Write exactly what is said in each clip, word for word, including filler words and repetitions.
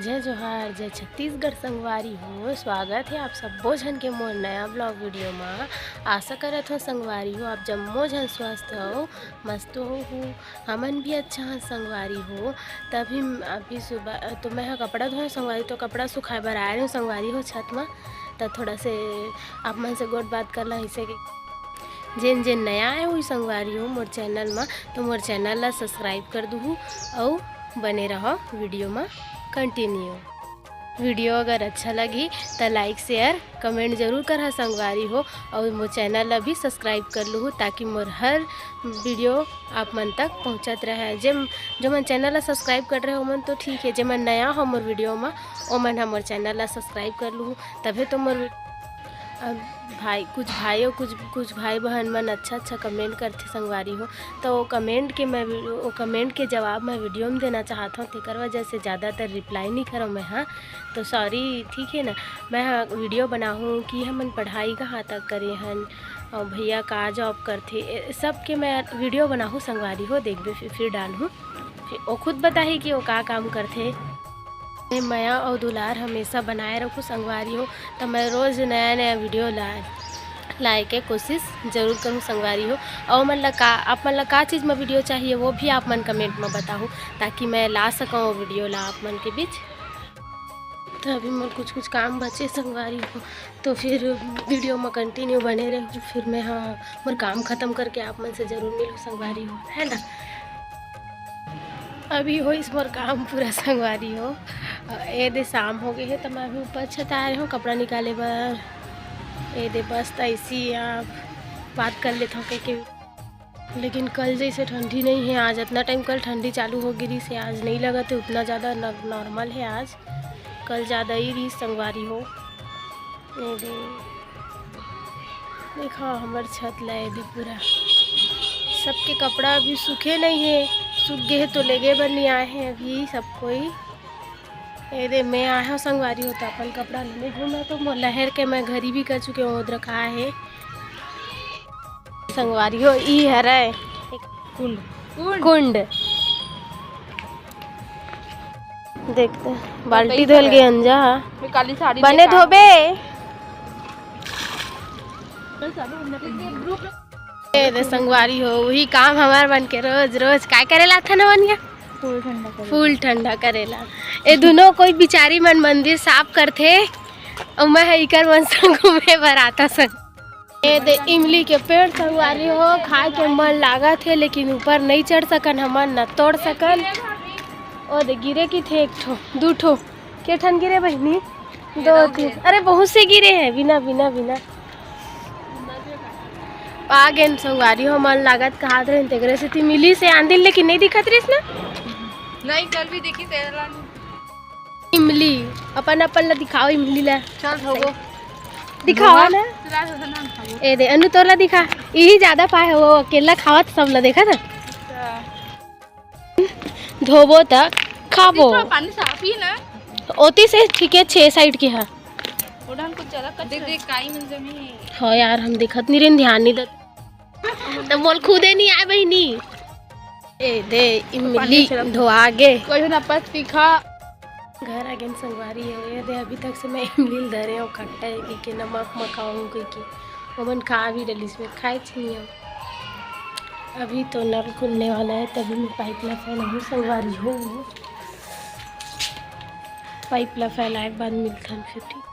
जय जोहार, जय छत्तीसगढ़ संगवारी हो। स्वागत हे आप सब्बो झन के मोर नया vlog video मा। आशा करत हों संगवारी हो, आप जम्मो झन स्वस्थ हो, मस्त हो। हमन भी अच्छा हन संगवारी हो। तभी म-, अभी सुबह तो मैं ह कपड़ा धोए संगवारी, तो कपड़ा सुखाए बर आए रहें संगवारी हो छत मा। त थोड़ा से आप मन से गोठ बात कर ला, इसे कि जेन जेन नया आए हो संगवारी हो मोर channel मा, तो मोर channel ला subscribe कर दुहू अउ बने रहो video मा continue। Video अगर अच्छा लगही त like, share, comment जरूर करहा संगवारी हो, अउ मोर channel ला भी subscribe कर लुहू, ताकि मोर हर video आप मन तक पहुँचत रहे। जे जो मन channel ला subscribe कर रहे हो, ओमन तो ठीक है, जे मन नया हो मोर video मा, ओमन ह मोर channel ला subscribe कर लुहू, तभे तो मोर वी-, अब भाई, कुछ भाई अउ कुछ, कुछ भाई बहन मन अच्छा अच्छा comment करथे संगवारी हो, तो वो comment के मैं वी-, वो comment के जवाब मैं video में देना चाहत हूँ, तेकर वजह से ज़्यादातर reply नहीं करो मैं, हाँ, तो sorry, ठीक है ना। मैं ह video बनाहूँ कि हमन पढ़ाई कहाँ तक करे हन, और भैया का job करथे, ए, सब के मैं video बनाहूँ संगवारी हो, देखबे फिर, फिर डालहूँ, फिर वो खुद बताही कि वो का काम करथे। ये मया अउ दुलार हमेशा बनाए रखू संगवारी हो, त मैं रोज नया नया video ला, लाए के कोशिश जरूर करूँ संगवारी हो। अउ मन ला का, आप मन ला का चीज़ में video चाहिए, वो भी आप मन comment में बताहू, ताकि मैं ला सकूँ वो video ला आप मन के बीच। तो अभी मोर कुछ कुछ काम बचे संगवारी हो, तो फिर video में continue बने रहू। फिर मैं, हाँ, मोर काम खत्म करके आप मन से जरूर मिलू संगवारी हो, है ना। अभी होइस मोर काम पूरा संगवारी हो। अ, ए दे शाम हो गए हे, त मैं अभी ऊपर छत आए हूँ कपड़ा निकाले बर। ए दे बस त ऐसी आप बात कर लेता हूँ के, के, लेकिन कल जैसे ठंडी नहीं है आज। इतना time कल ठंडी चालू हो गिरी से आज नहीं लगत है उतना ज़्यादा, न-, normal है आज। कल ज़्यादा ही रही संगवारी हो। ए दे, देखा हमर छत ला, ए दे पूरा सबके कपड़ा अभी सूखे नहीं है, सूख गए है तो लेगे बर नहीं आए हैं अभी सब कोई। ए दे, मैं आए हूँ संगवारी हो, त अपन कपड़ा लेने घूमे, तो मोर लहर के मैं घरी भी कर चुके हूँ, ओदर का है संगवारी हो, ई हरय कुंड। कुंड। देखते, बाल्टी धोल के अंजा हा। मैं काली साड़ी बने लेके धोबे। ए दे संगवारी हो, वही काम हमार मन के रोज रोज काय करे ला था ना बनिया? फूल ठंडा करे। फूल ठंडा करेला। ए दुनो कोई बिचारी मन मंदिर साफ करथे, अउ मैं ह इकर मन संग घूमे बर आता संग। ए दे इमली के पेड़ संगवारी हो, खाए के मन लागत हे, लेकिन ऊपर नहीं चढ़ सकन हमन, न तोड़ सकन। ओ दे गिरे की थे एक ठो, दू ठो, के ठन गिरे बहिनी? दो, तीन, अरे बहुत से गिरे हैं, बिना, बिना, बिना। आ गेन संगवारी हो, मन लागत कहात रहिन, तेकरे सेती मिली से आंदिल, लेकिन नहीं दिखत रहिस ना। नहीं, कल भी देखी तेरा नहीं। इमली, अपन, अपन ला दिखाओ इमली ला। चल, धोबो। दिखाओ धोबो। ना। चला, चला, ना, धोबो। ए दे, अनु तोर ला दिखा। यही ज्यादा पाए हो, अकेला खावत सब ला देखा था। अच्छा। धोबो त खाबो। तो पानी साफ ही ना। ओती से ठीक है, छह side के हा। ओडन कुछ ज्यादा कच्चा देख, देख, काई मन जमी है। हाँ यार, हम देखत नहीं रहिन, ध्यान नहीं देत। त मोल खुदे नहीं आए बहिनी। ए दे, इमली पानी से रख। धोआ गे। कोई ना पत तीखा। घर आ गेन संगवारी हो, ए दे अभी तक से मैं इमली ल धरे हूँ, खट्टा है कि के नमक मखाऊँ कह के। ओमन खा भी डलिस, मैं खाए छीन हूँ। अभी तो नल खुलने वाला है, तभी मैं pipe ला फैलाऊँ संगवारी हो। Pipe ला फैलाए के बाद मिलथन फिर, ठीक।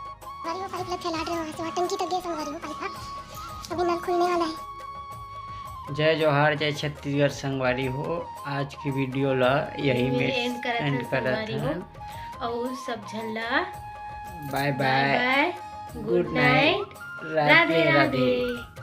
संगवारी हो, pipe ला फैला रहे हो, हसवा टंकी तक गए संगवारी हो pipe हा। अभी नल खुलने वाला है। जय जोहार, जय छत्तीसगढ़ संगवारी हो। आज की video ला यही यही में end करत end हन करत संगवारी हो। हन। अउ सब झन ला bye bye, bye bye, good good night, night, Radhe Radhe Radhe. राधे।